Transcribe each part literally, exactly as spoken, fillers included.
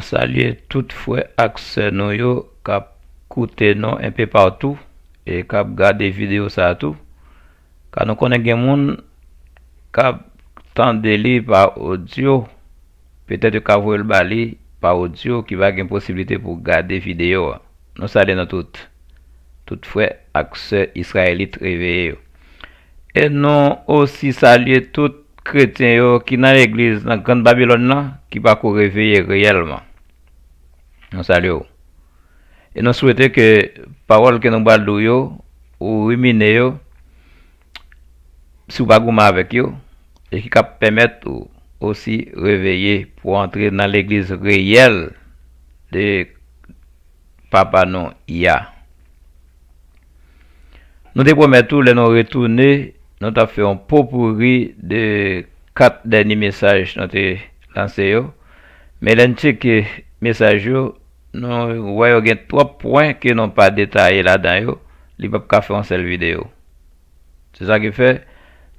Salye tout frè ak sè nou yo k ap koute nou enpe patou e k ap gade videyo sa a tou. Ka nou konnen gen moun k ap tande li pa odyo, petèt yo ka voye l ba li pa odyo ki pa gen posiblite pou gade videyo a. Nou salye nou tout, tout frè ak sè Izrayelit reveye yo. E nou osi salye tout kretyen yo ki nan legliz nan Grann Babilòn nan ki pako reveye reyèlman. Nou salye w. E nou swete ke pawòl ke nou pral di w yo, ou rimine yo, si w pa goumen avèk yo, e ki ka pèmèt ou osi reveye pou antre nan legliz reyèl de Papa nou Yah. Nou te pwomèt ou lè nou retounen, nou t ap fè yon popouri de kat dènye mesaj nou te lanse yo. Men lè n tcheke mesaj yo, nou wè yo gen twòp pwen ke nou pa detaye ladan yo, li p ap ka fè yon sèl videyo. Se sa ki fè,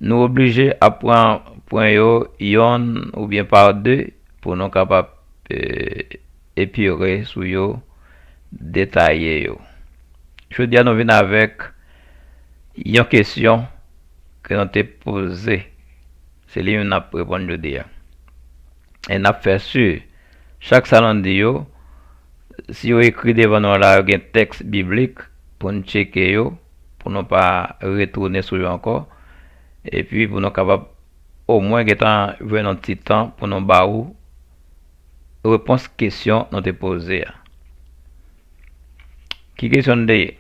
nou oblije ap pran pwen yo yonn oubyen pa de pou nou kapab, e, epire sou yo, detaye yo. Jodi a, nou vin avèk yon kesyon ke nou te poze. Se li menm n ap reponn jodi a. E n ap fè si, chak sa nou di yo, si yo ekri devan nou la, yo gen tèks biblik pou n tcheke yo, pou nou pa retounen sou yo ankò, epi pou nou kapab omwen gentan jwenn yon ti tan pou nou ba ou repons kesyon nou te poze a. Ki kesyon n te ye?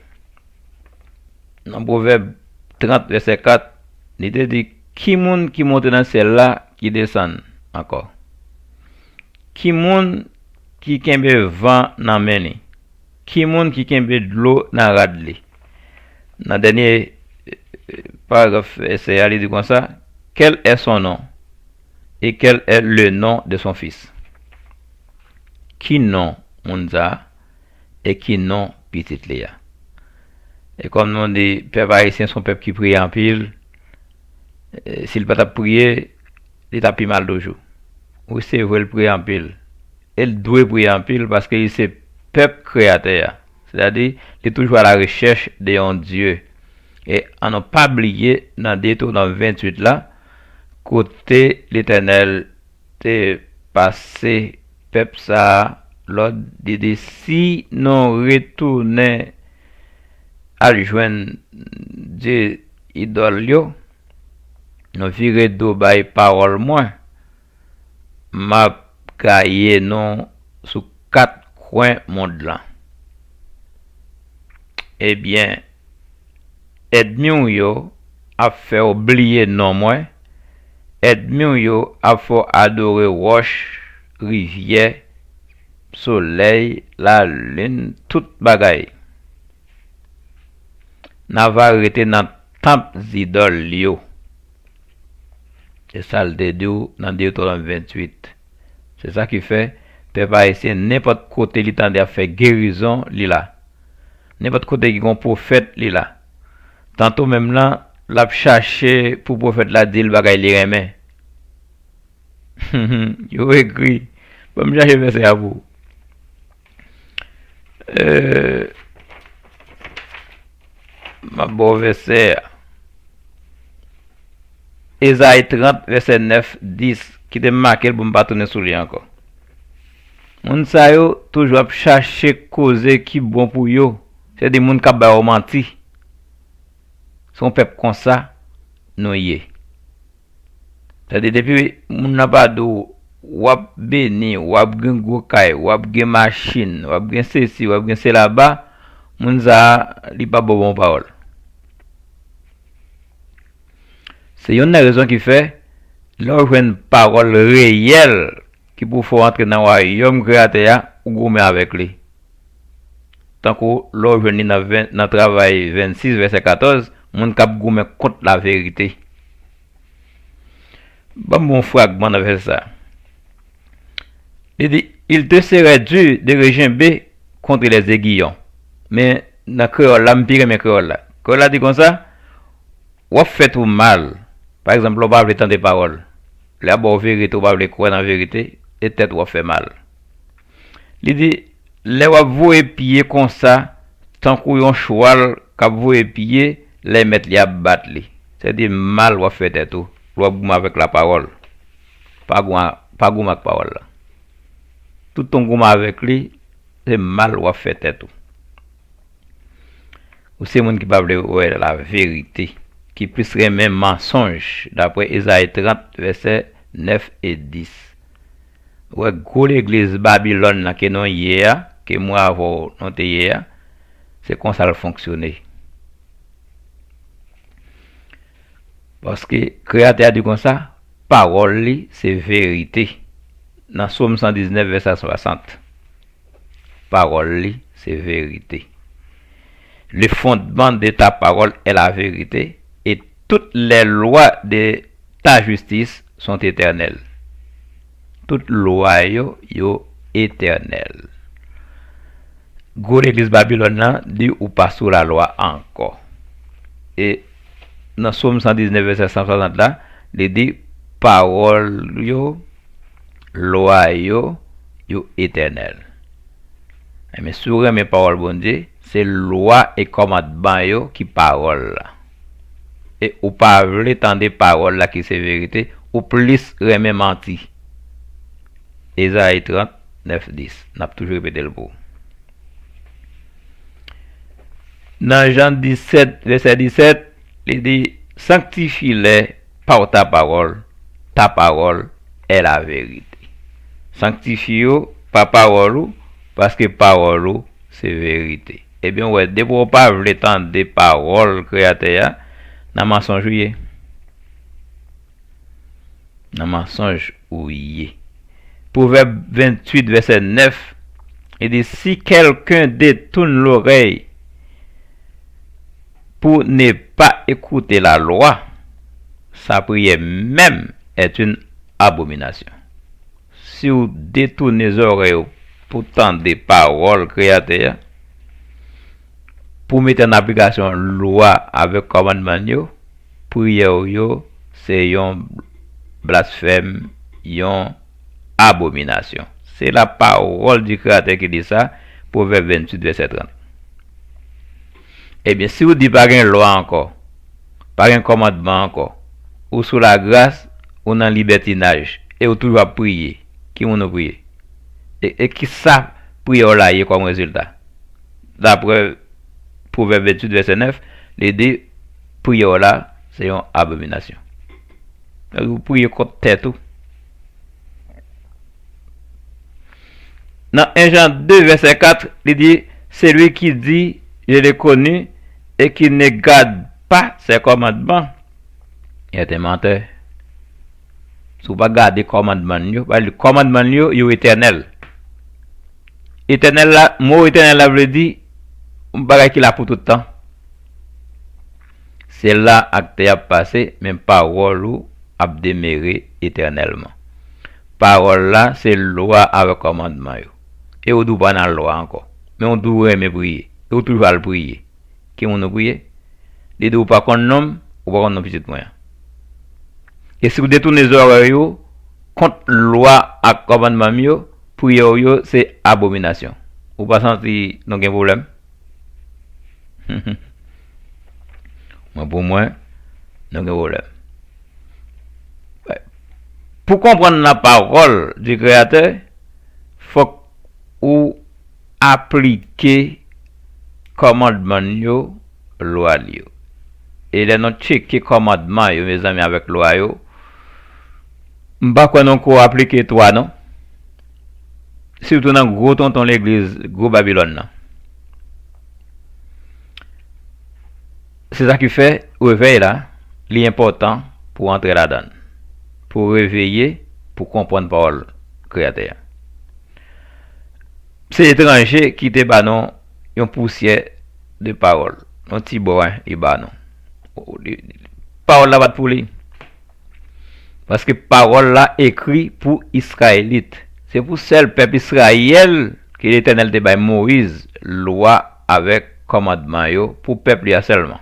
Nan Pwovèb trant, vèsè kat, li te di, "Ki moun ki monte nan syèl la, ki desann ankò? Ki moun ki kenbe van nan men li? Ki moun ki kenbe dlo nan rad li?" Nan dènye, eh, paragraf vèsè a, li di konsa, "Quel est son nom? Et quel est le nom de son fils?" Ki non moun sa a? E ki non pitit li a? E kòm nou di, pèp ayisyen se yon pèp ki priye anpil. E, si l pa t ap priye, li t ap pi mal toujou. Wi, se vre, l priye anpil. E l dwe priye anpil paske li se pèp Kreyatè a. Sètadi, li toujou a la rechèch de yon Dye. E ann nou pa bliye, nan Detewonòm venntuit la, kote Letènèl te pase pèp sa a lòd, li di, "Si nou retounen al jwenn dye idòl yo, nou vire do bay pawòl mwen, m ap gaye nou sou kat kwen mond lan." Ebyen, ènmi w yo ap fè w bliye non mwen, ènmi w yo ap fè w adore wòch, rivyè, solèy, lalin, tout bagay. N a va rete nan tanp zidòl yo. Se sa l te di w nan Detewonòm venntuit. Se sa ki fè, pèp ayisyen, nenpòt kote li tande ap fè gerizon, li la. Nenpòt kote ki gon pwofèt, li la. Tanto menm lan, l ap chache pou pwofèt la di l bagay li renmen. Yo ekri. Ban m chache vèsè a pou ou. Euh, m ap ba w vèsè a. Ezayi trant, vèsè nèf, dis, kite m make l pou m pa tounen sou li ankò. Moun sa yo toujou ap chache koze ki bon pou yo. Se de moun k ap ba yo manti. Se yon pèp konsa nou ye. Sètadi, depi moun nan pa di w, w ap beni, w ap gen gwo kay, w ap gen machin, w ap gen sesi, w ap gen sela ba, moun sa a, li pa ba w bon pawòl. Se youn nan rezon ki fè, lè w jwenn pawòl reyèl ki pou fè w antre nan wayòm Kreyatè a, ou goumen avèk li. Tankou lè w jwenn li nan ven, nan Travay vennsis, vèsè katòz, moun k ap goumen kont laverite. Ban m yon fragman nan vèsè sa a. Li di, "Il te serait dur de regimber contre les aiguillons." Men nan kreyòl la, m pi renmen kreyòl la. Kreyòl la di konsa, w ap fè tèt ou mal. Pa egzanp, lè w pa vle tande pawòl. Lè y ap ba w verite, ou pa vle kwè nan verite, e tèt ou ap fè mal. Li di, lè w ap voye pye konsa, tankou yon chwal k ap voye pye, lè mèt li ap bat li. Se di mal w ap fè tèt ou, lè w ap goumen avèk lapawòl. Pa goumen, pa goumen ak pawòl la. Tout tan w goumen avèk li, se mal w ap fè tèt ou. Ou se moun ki pa vle wè laverite, ki plis renmen mansonj, dapre Ezayi trant, vèsè nèf e dis. Ou wè gwo legliz Babilòn nan ke nou ye a, ke mwen avè w nou te ye a, se konsa l fonksyone. Paske Kreyatè a di konsa, pawòl li se verite. Nan Sòm san diznèf, vèsè swasant. Pawòl li se verite. Le fondement de ta parole est la vérité, et toutes les lois de ta justice sont éternelles. Tout lwa yo, yo etènèl. Gwo legliz Babilòn nan di ou pa sou lalwa ankò. E nan Sòm san diznèf, vèsè san swasant la, li di, pawòl yo, lwa yo, yo etènèl. Ebyen, si w renmen pawòl Bondye, se lwa e kòmandman yo ki pawòl la. E ou pa vle tande pawòl la ki se verite, ou plis renmen manti. Ezayi trant, nèf, dis. N ap toujou repete l pou ou. Nan Jan disèt, vèsè disèt, li di, sanctifie-les par ta parole, ta parole est la vérité. Sanktifye yo pa pawòl ou, paske pawòl ou se verite. Ebyen, w wè, depi w pa vle tande pawòl Kreyatè a, nan mansonj ou ye. Nan mansonj ou ye. Pwovèb venntuit, vèsè nèf, li di, si quelqu'un détourne l'oreille pour ne pas écouter la loi, sa prière même est une abomination. Si w detounen zòrèy ou pou tande pawòl Kreyatè a, pou mete an aplikasyon lwa avèk kòmandman l yo, priyè w yo se yon blasfèm, yon abominasyon. Se la parole du Créateur ki di sa, Pwovèb venntuit, vèsè trant. Ebyen, si w di pa gen lwa ankò, pa gen kòmandman ankò, ou sou lagras, ou nan libètinaj, e ou toujou ap priye, ki moun ou priye? E, e ki sa priyè w la ye kòm rezilta? Daprè Pwovèb venntuit, vèsè nèf, li di, priyè w la, se yon abominasyon. Ou priye kont tèt ou. Nan en Jan de, vèsè kat, li di, celui qui dit, je l'ai connu, et qui ne garde pas ses commandements est un menteur. Si w pa gade kòmandman l yo, pa li kòmandman l yo, yo etènèl. Etènèl la, mo etènèl la vle di yon bagay ki la pou tout tan. Syèl la ak tè a ap pase, men pawòl ou ap demere etènèlman. Pawòl la se lwa avèk kòmandman yo. E ou di w pa nan lwa ankò. Men ou di w renmen priye. E ou toujou al priye. Ki moun ou priye? Li di w pa konn non m, ou pa konn non pitit mwen an. E si w detounen zòrèy ou kont lwa ak kòmandman m yo, priyè w yo se abominasyon. Ou pa santi nou gen pwoblèm? Mwen, pou mwen, nou gen pwoblèm. Pou konprann la parole du Créateur, fòk ou aplike kòmandman l yo, lwa l yo. E lè nou tcheke kòmandman yo, mezanmi, avèk lwa yo, m pa kwè nou ko aplike twa non. Sitou nan gwo tonton legliz, gwo Babilòn nan. Se sa ki fè, revèy la, li enpòtan pou antre ladan l, pou reveye, pou konprann pawòl Kreyatè a. Se etranje ki te ba nou yon pousyè de pawòl, yon ti bò, en, li ba nou. Pawòl la pa t pou li. Paske pawòl la ekri pou Izrayelit. Se pou sèl pèp Izrayèl ke Letènèl te bay Moyiz lwa avèk kòmandman yo pou pèp li a sèlman.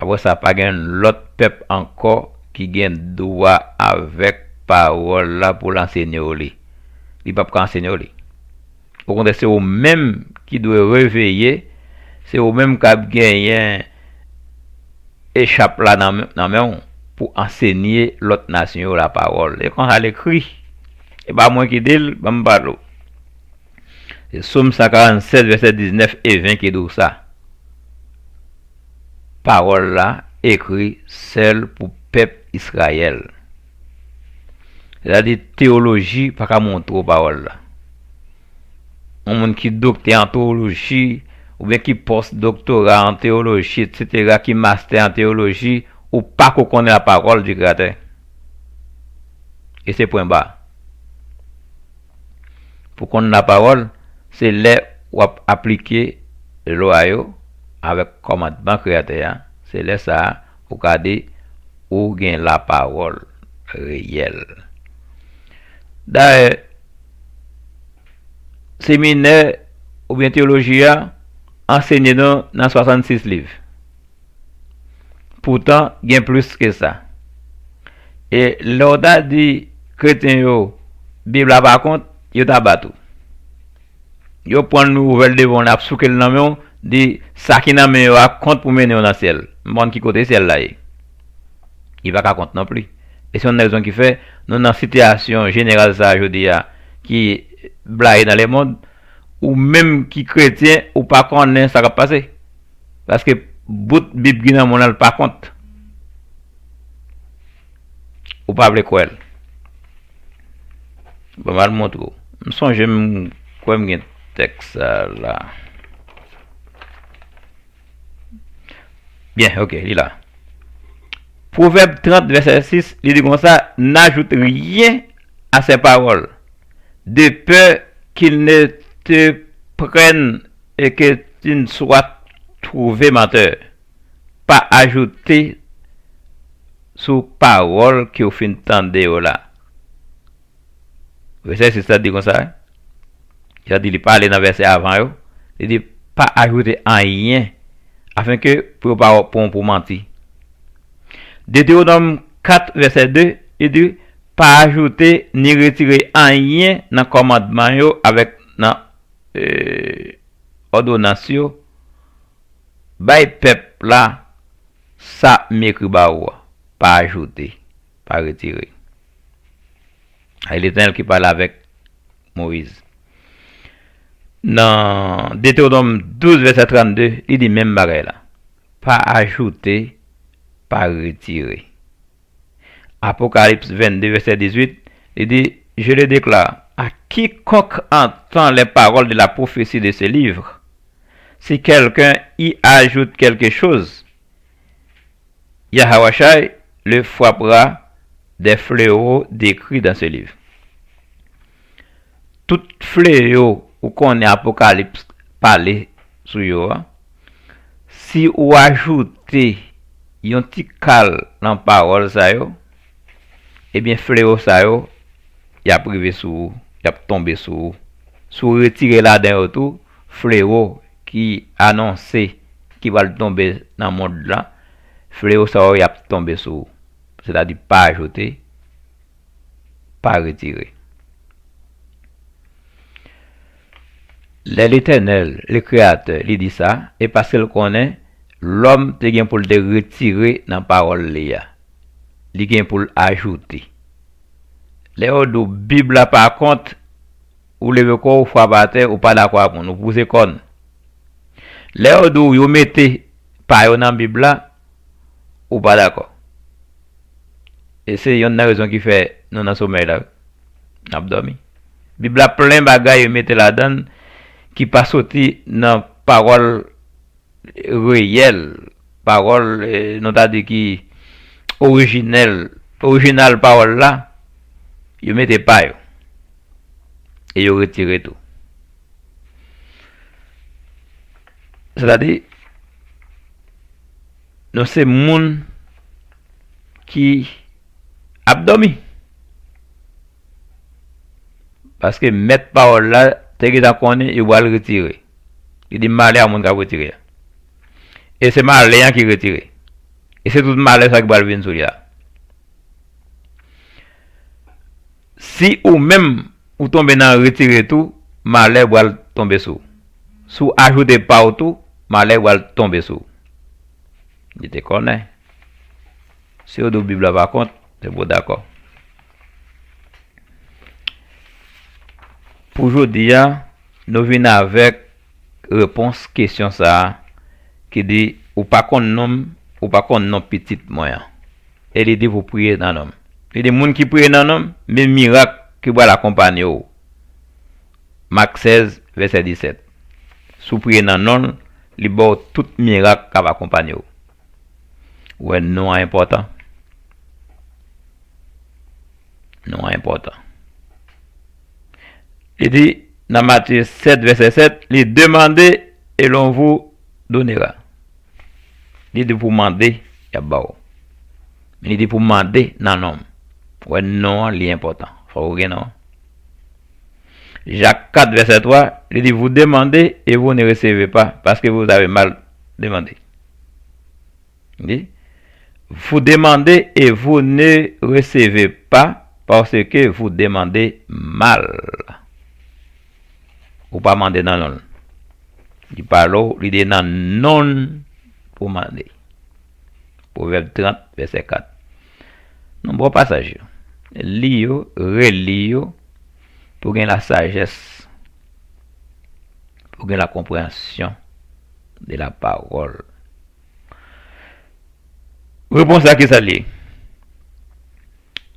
Apre sa, pa gen lòt pèp ankò ki gen dwa avèk pawòl la pou l ansenye w li. Li p ap ka ansenye w li. Okontrè, se ou menm ki dwe reveye, se ou menm k ap genyen echap la nan, nan men w pou ansenye lòt nasyon yo lapawòl. E konsa l ekri. E pa mwen ki di l, ban m pale w. Se Sòm san karannsèt, vèsè diznèf e ven ki di w sa. Pawòl la ekri sèl pou pèp Izrayèl. Sètadi, teyoloji pa ka montre w pawòl la. Yon moun ki doktè an teyoloji, oubyen ki pòs doktora an teyoloji, etsetera, ki mastè an teyoloji, ou pa ko konnen lapawòl di Kreyatè. E se pwen ba. Pou konn lapawòl, se lè w ap aplike lwa yo avèk kòmandman Kreyatè a. Se lè sa a ou ka di ou gen lapawòl reyèl. Dayè, seminè oubyen teyoloji a ansenye nou nan swasannsis liv. Poutan, gen plis ke sa. E lè w ta di kretyen yo, Bib la pa kont, yo ta bat ou. Yo pran l, ouvè l devan w, l ap souke l nan men w, di sa ki nan men yo a kont pou mennen w nan syèl. M pa konn ki kote syèl la ye. Li pa ka kont non plis. E se youn nan rezon ki fè nou nan sitiyasyon jeneral sa a jodi a ki blayi nan lemonn, ou menm ki kretyen, ou pa konnen sa k ap pase. Paske bout Bib ki nan men w lan, l pa kont. Ou pa vle kwè l. Bon, m al montre w. M sonje m kwè m gen tèks sa la. Byen, ok, li la. Pwovèb trant, vèsè sis, li di konsa, n'ajoute rien à ses paroles, de peur qu'il ne te prenne et que tu ne sois trouvé menteur. Pa ajoute sou pawòl ke w fin tande yo la. Vèsè sis la di konsa, wi. Sa di li pale nan vèsè avan yo. Li di, pa ajoute anyen, afenke pou yo pa pran w pou manti. Detewonòm kat, vèsè de, li di, pa ajoute ni retire anyen nan kòmandman yo avèk nan, e, òdonans yo. Bay pèp la sa m ekri ba ou a, pa ajoute, pa retire. Ay Letènèl ki pale avèk Moyiz. Nan Detewonòm douz, vèsè trannde, li di menm bagay la. Pa ajoute, pa retire. Apocalypse vingt-deux, verset dix-huit, li di, je le déclare, à quiconque entend les paroles de la prophétie de ce livre, si quelqu'un y ajoute quelque chose, Yahawashai le frappera des fléaux décrits dans ce livre. Tout fleyo ou konnen Apokalips pale sou yo a, si ou ajoute yon ti kal nan pawòl sa yo, ebyen, fleyo sa yo, y ap rive sou ou, y ap tonbe sou ou. Si w retire ladan yo tou, fleyo ki anonse ki pral tonbe nan mond lan, fleyo sa yo, y ap tonbe sou ou. Sètadi, pa ajoute, pa retire. Lè Letènèl, le Kreyatè, li di sa, e paske l konnen lòm te gen pou l te retire nan pawòl li a. Li gen pou l ajoute. Lè yo di w Bib la pa kont, ou leve kò w, ou frape atè, ou pa dakò ak moun, ou pouse kòn. Lè yo di w yo mete pa yo nan Bib la, ou pa dakò. E se yonn nan rezon ki fè nou nan somèy la, wi. N ap dòmi. Bib la plen bagay yo mete ladan l ki pa soti nan pawòl reyèl, pawòl, eh, nou ta di ki orijinèl, orijinal pawòl la, yo mete pa yo. E yo retire tou. Sètadi, nou se moun ki ap dòmi. Paske mèt pawòl la te gentan konnen yo pral retire. Li di, malè a moun k ap retire a. E se malè an ki retire. E se tout malè sa ki pral vin sou li a. Si ou menm ou tonbe nan retire tou, malè pral tonbe sou ou. Si w ajoute pa w tou, malè pral tonbe sou ou. Li te konnen. Si yo di w Bib la pa kont, se pou w dakò. Pou jodi a, nou vin avèk repons kesyon sa a ki di, ou pa konn non m, ou pa konn non pitit mwen an. E li di pou w priye nan non m. Li di, moun ki priye nan non m, men mirak ki pral akonpanye w. Mak sèz, vèsè disèt. Si w priye nan non l, li ba w tout mirak k ap akonpanye w. Ou wè non an enpòtan. Non an enpòtan. Li di nan Matye sèt, vèsè sèt, li, demandez et l'on vous donnera. Li di pou mande, y ap ba w. Men li di pou mande nan non m. Ou wè non an, li enpòtan. Fòk ou gen non an. Jak kat, vèsè twa, li di, vous demandez et vous ne recevez pas, parce que vous avez mal demandé. Li di, vous demandez et vous ne recevez pas, parce que vous demandez mal. Ou pa mande nan non l. Li pale w, li di nan non l pou w mande. Pwovèb trant, vèsè kat. Nou bon pasaj yo. Li yo, reli yo, pou w gen lasajès, pou w gen lakonpreyansyon de la parole. Repons la, ki sa l ye?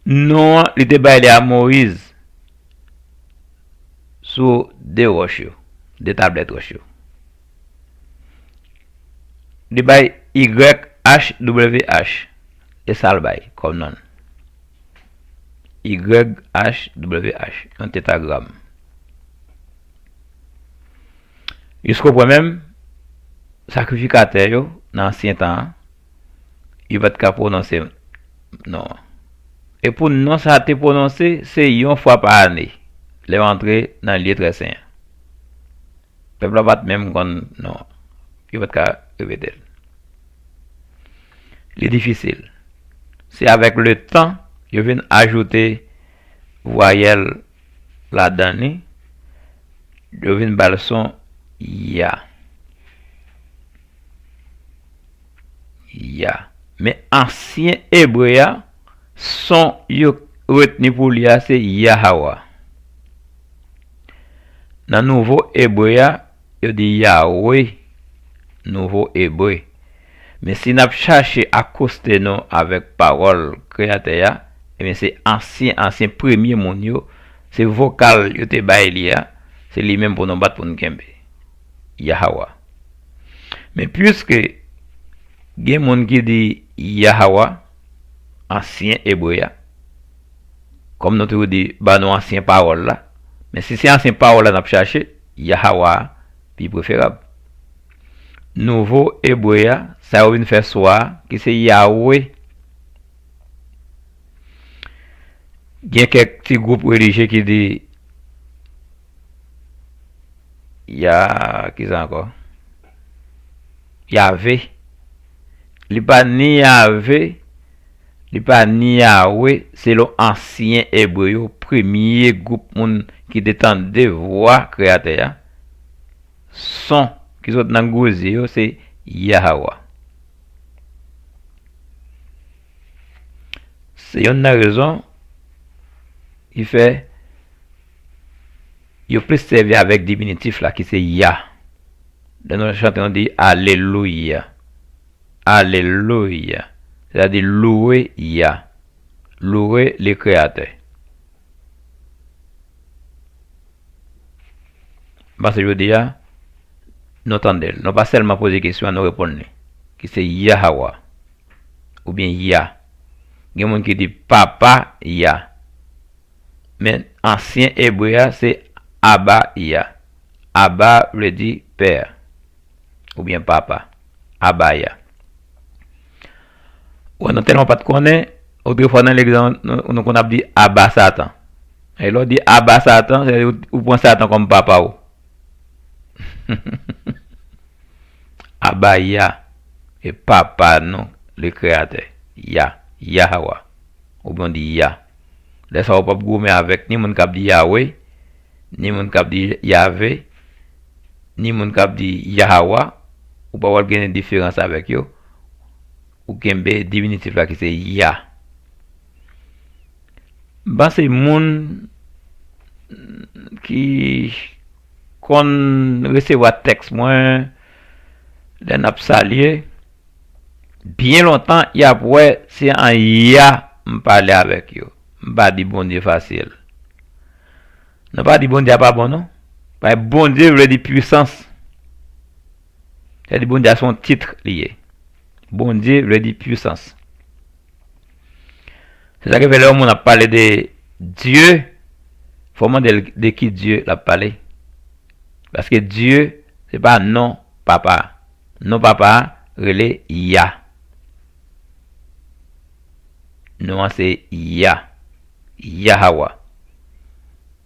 Non an, li te bay li a Moyiz sou de wòch yo, de tablèt wòch yo. Li bay Y H W H, e sa l bay kòm non l. Y H W H, yon tetagram. Jiskopwen menm, sakrifikatè yo, nan ansyen tan an, yo pa t ka pwononse non an. E pou non sa a te pwononse, se yon fwa pa ane, lè yo antre nan lye trè sen an. Pèp la pa t menm konn non an. Yo pa t ka repete l. Li difisil. Se avèk letan, yo vin ajoute vwayèl ladan li, yo vin ba l son ya. Ya. Men ansyen ebre a, son yo retni pou li a, se Yahawa. Nan nouvo ebre a, yo di Yawe, nouvo ebre. Men si n ap chache akoste nou avèk pawòl Kreyatè a, ebyen se ansyen, ansyen premye moun yo, se vokal yo te bay li a, se li menm pou nou bat pou n kenbe. Yahawa. Men piske gen moun ki di Yahawa, ansyen ebre a, kòm nou toujou di, ban nou ansyen pawòl la, men si se ansyen pawòl la n ap chache, Yahawa a pi preferab. Nouvo ebre a, sa yo vin fè swa a, ki se Yawe. Gen kèk ti gwoup relijye ki di Ya, kisa ankò? Yave. Li pa ni Yave, li pa ni Yawe, selon ansyen ebre yo, premye gwoup moun ki te tande vwa Kreyatè a, son ki sot nan gwo zye yo, se Yahawa. Se youn nan rezon ki fè yo plis sèvi avèk diminitif la, ki se Ya. Lè nou chante, nou di alelouya. Alelouya. Sètadi louwe Ya. Louwe le Kreyatè. M panse jodi a, nou tande l. Nou pa sèlman poze kesyon an, nou reponn li. Ki se Yahawa. Oubyen Ya. Gen moun ki di Papa Ya. Men ansyen ebre a se Aba Ya. Aba vle di pè oubyen papa. Aba Ya. Wè, nou tèlman pa t konnen, otrefwa nan legliz la, nou, nou konn ap di Aba Satan. E lè w di Aba Satan, se ou, ou pran Satan kòm papa w. Aba Ya, e papa nou, le Kreyatè. Ya, Yahawa. Oubyen w di Ya. Lè sa a, w p ap goumen avèk ni moun k ap di Yawe, ni moun k ap di Yave, ni moun k ap di Yahawa, ou pa pral gen diferans avèk yo. Ou kenbe diminitif la ki se Ya. M panse moun ki konn resevwa tèks mwen lè n ap salye, byen lontan y ap wè se an Ya m pale avèk yo. M pa di Bondye fasil. Nou pa di Bondye a pa bon non. Paske Bondye vle di pwisans. Sa vle di Bondye a se yon tit li ye. Bondye vle di pwisans. Se sa ki fè lè yon moun ap pale de Dye, fò w mande l de ki Dye l ap pale. Paske Dye, se pa non papa. Non papa a rele Ya. Non an se Ya. Yahawa.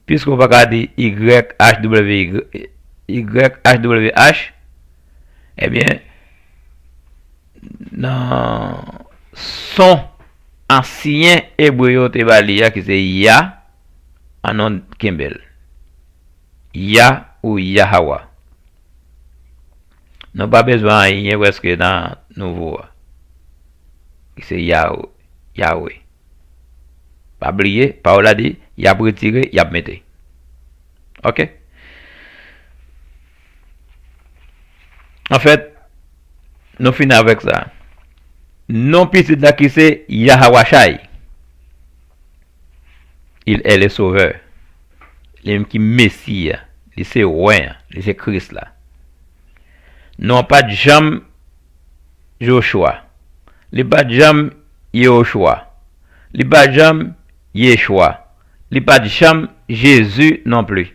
Piske w pa ka di Y H W Y, Y H W H, ebyen, nan son ansyen ebre yo te ba li a, ki se Ya, ann nou kenbe l. Ya ou Yahawa. Nou pa bezwen anyen prèske nan nouvo a, ki se Yawe. Yawe. Pa bliye, pawòl la di, y ap retire, y ap mete. Oke? Anfèt, nou fini avèk sa. Non pitit la ki se Yahawashai. Il est le Sauveur. Li menm ki Mesi a. Li se Wen an. Li se Kris la. Non an pa t janm Joshua. Li pa t janm Yehoshua. Li pa t janm Yeshua. Li pa t janm Jezi non pli.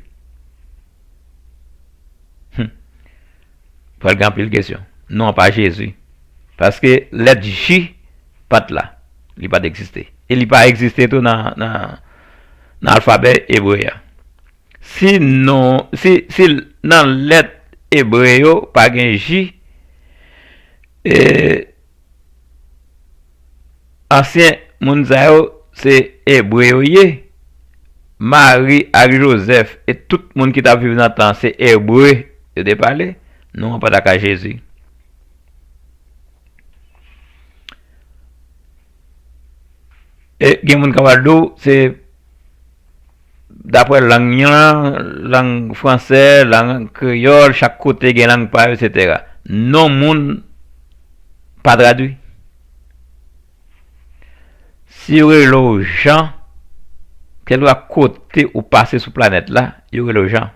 Hmm. Pral gen anpil kesyon. Non an pa Jezi. Paske lèt J pa t la. Li pa t egziste. E li pa egziste tou nan, nan, nan alfabè ebre a. Si non, si, si nan lèt ebre yo pa gen J, e, ansyen moun sa yo se ebre yo ye. Mari ak Jozèf e tout moun ki t ap viv nan tan an se ebre yo te pale. Non an pa t ka Jezi. E gen moun k ap di w se daprè lang yo, lang fransè, lang kreyòl, chak kote gen lang pa yo, etsetera. Non moun pa tradui. Si yo rele w Jan, kèlkeswa kote ou pase sou planèt la, yo rele w Jan.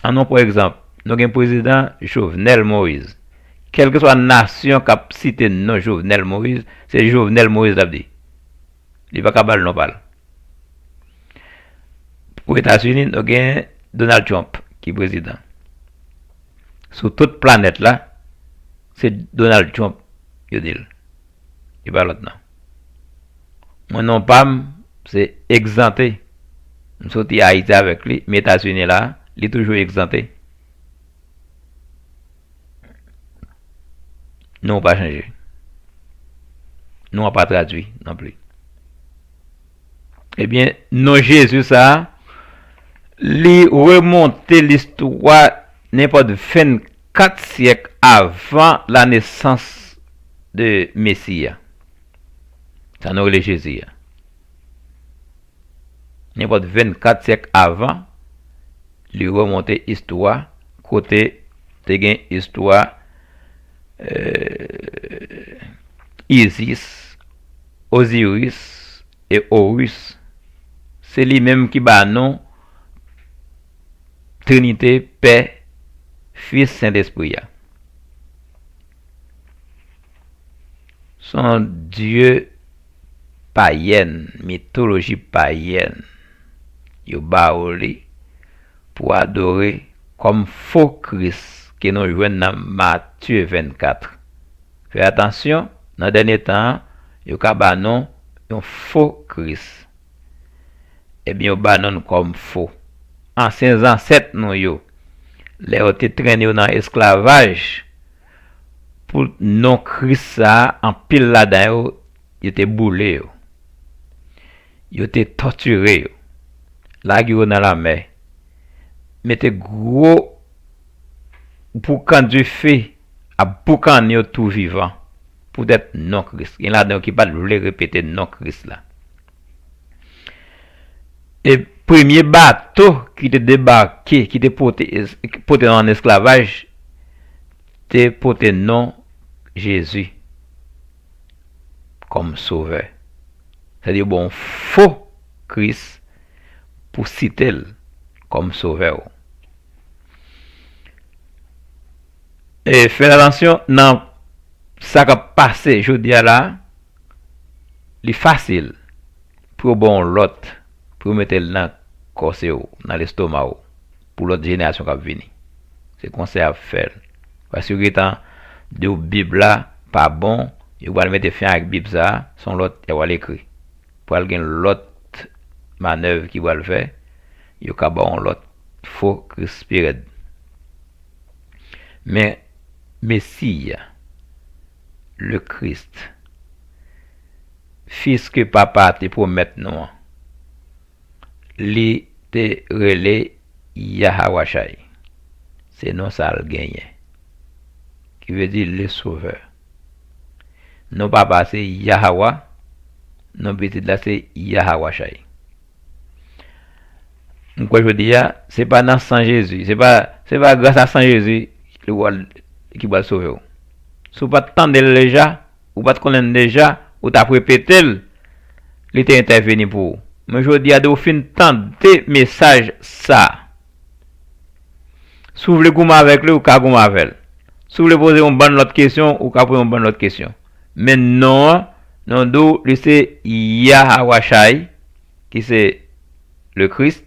Ann nou pran egzanp, nou gen prezidan Jovenel Moïse. Kèlkeswa nasyon k ap site non Jovenel Moïse, se Jovenel Moïse l ap di. Li pa ka ba l non pa l. Pou Etazini, nou gen Donald Trump ki prezidan. Sou tout planèt la, se Donald Trump yo di l. Li pa lòt non. Mwen non pa m se Egzante. M soti Ayiti avèk li, m Etazini la, li toujou Egzante. Non pa chanje. Non an pa tradui non pli. Ebyen, non Jezi sa a, li remonte listwa nenpòt vennkat syèk avan la nesans de Mesi a. Sa nou rele Jezi a. Nenpòt vennkat syèk avan, li remonte istwa, kote te gen istwa, eh, Isis, Oziris e Oris. Se li menm ki ba non Trinite, Pè, Fis, Sentespri a. Se yon dye payèn, mitoloji payèn. Yo ba w li pou adore kòm fo Kris ke nou jwenn nan Matye vennkat. Fè atansyon, nan dènye tan an, yo ka ba nou yon fo Kris. Ebyen, yo ba non kòm fo. Ansyen zansèt nou yo, lè yo te trennen yo nan esklavaj, pou non Kris sa a, anpil ladan yo, yo te boule yo. Yo te tòtire yo. Lage yo nan lanmè. mete gwo boukan dife ap boukannen yo tou vivan poutèt non Kris. Gen ladan yo ki pa t vle repete non Kris la. E premye bato ki te debake, ki te pote, pote nan esklavaj, te pote non Jezi kòm sovè. Sa di yo ba w yon fo Kris pou site l kòm sovè w. E fè atansyon nan sa k ap pase jodi a la, li fasil pou yo ba w yon lòt, pou yo mete l nan kòse w, nan lestoma w, pou lòt jenerasyon k ap vini. Se konsa y ap fè l. Paske yo gentan di w Bib la pa bon, yo pral mete fen ak Bib sa a, se yon lòt y ap al ekri. Pral gen lòt manèv ki pral fè, yo ka ba w yon lòt fo Kris pi rèd. Men Mesi a, le Christ, fis ke Papa a te pwomèt nou an, li te rele Yahawashai. Se non sa l genyen, ki vle di le Sauveur. Non Papa a se Yahawa, non Pitit la se Yahawashai. M kwè jodi a, se pa nan san Jezi, se pa, se pa gras a san Jezi ki pral, ki pral sove w. Si w pa t tande l deja, ou pa t konnen l deja, ou t ap repete l, li te entèveni pou ou. Men jodi a, depi w fin tande mesaj sa a, si w vle goumen avèk li, ou ka goumen avè l. Si w vle poze yon bann lòt kesyon, ou ka poze yon bann lòt kesyon. Men non an, non di w, li se Yahawashai, ki se le Christ,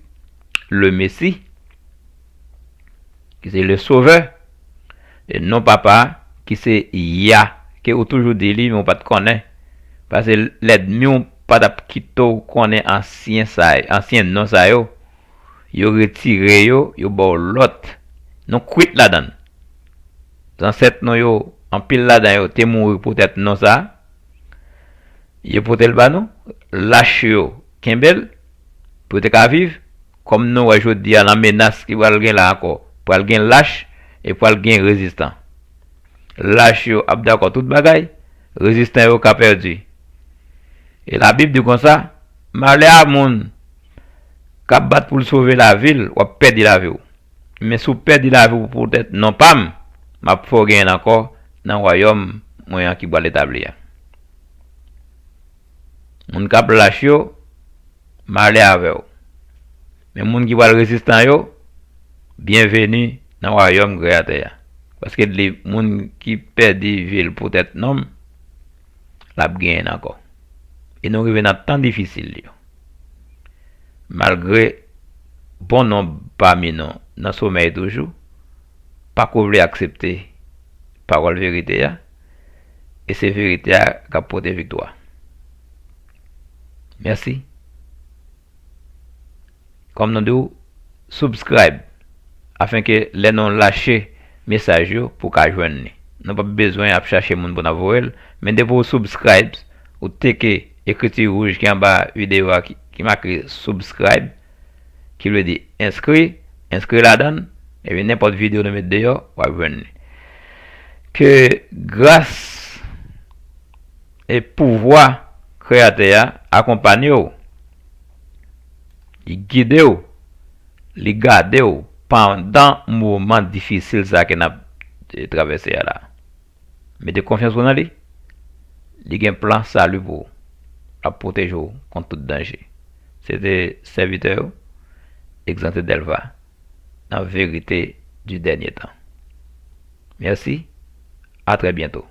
le Messie, ki se le Sauveur, e non Papa a, ki se Yah, ke ou toujou di li, men ou pa t konnen. Paske lènmi w pa t ap kite w konnen ansyen sa, ansyen non sa yo. Yo retire yo, yo ba w lòt. Nou kwit ladan l. Zansèt nou yo, anpil ladan yo te mouri poutèt non sa a. Yo pote l ba nou, lach yo kenbe l pou yo te ka viv. Kòm nou wè jodi a nan menas ki pral gen la ankò, pral gen lach e pral gen rezistan. Lach yo ap dakò tout bagay, rezistan yo ka pèdi. E Labib di konsa, malè a moun k ap bat pou l sove lavi l, w ap pèdi lavi w. Men si w pèdi lavi w poutèt non pa m, m ap fè w genyen l ankò nan wayòm mwen an ki pral etabli a. Moun k ap lach yo, malè avè w. Men moun ki pral rezistan yo, byenveni nan wayòm Kreyatè a. Paske li, moun ki pèdi vi l poutèt non m, l ap genyen l ankò. E nou rive nan tan difisil yo. Malgre bon nonb pami nou nan somèy toujou, pako vle aksepte pawòl verite a, e se verite a k ap pote viktwa. Mèsi. Kòm nou di w, subscribe, afenke lè nou lache mesaj yo, pou w ka jwenn li. Nou p ap bezwen ap chache moun pou n ap voye l, men depi w subscribe, ou teke ekriti wouj ki anba videyo a ki, ki make subscribe, ki vle di enskri, enskri ladan l, epi nenpòt videyo nou met deyò, w ap jwenn li. Ke gras e pouvwa Kreyatè a akonpanye w, li gide w, li gade w pandan moman difisil sa ke n ap, eh, travèse a la. Mete konfyans ou nan li. Li gen plan sali pou ou. L ap pwoteje w kont tout danje. Se te sèvitè yo, Exante Delva, nan Verite di Dènye Tan. Mèsi. A trè byento.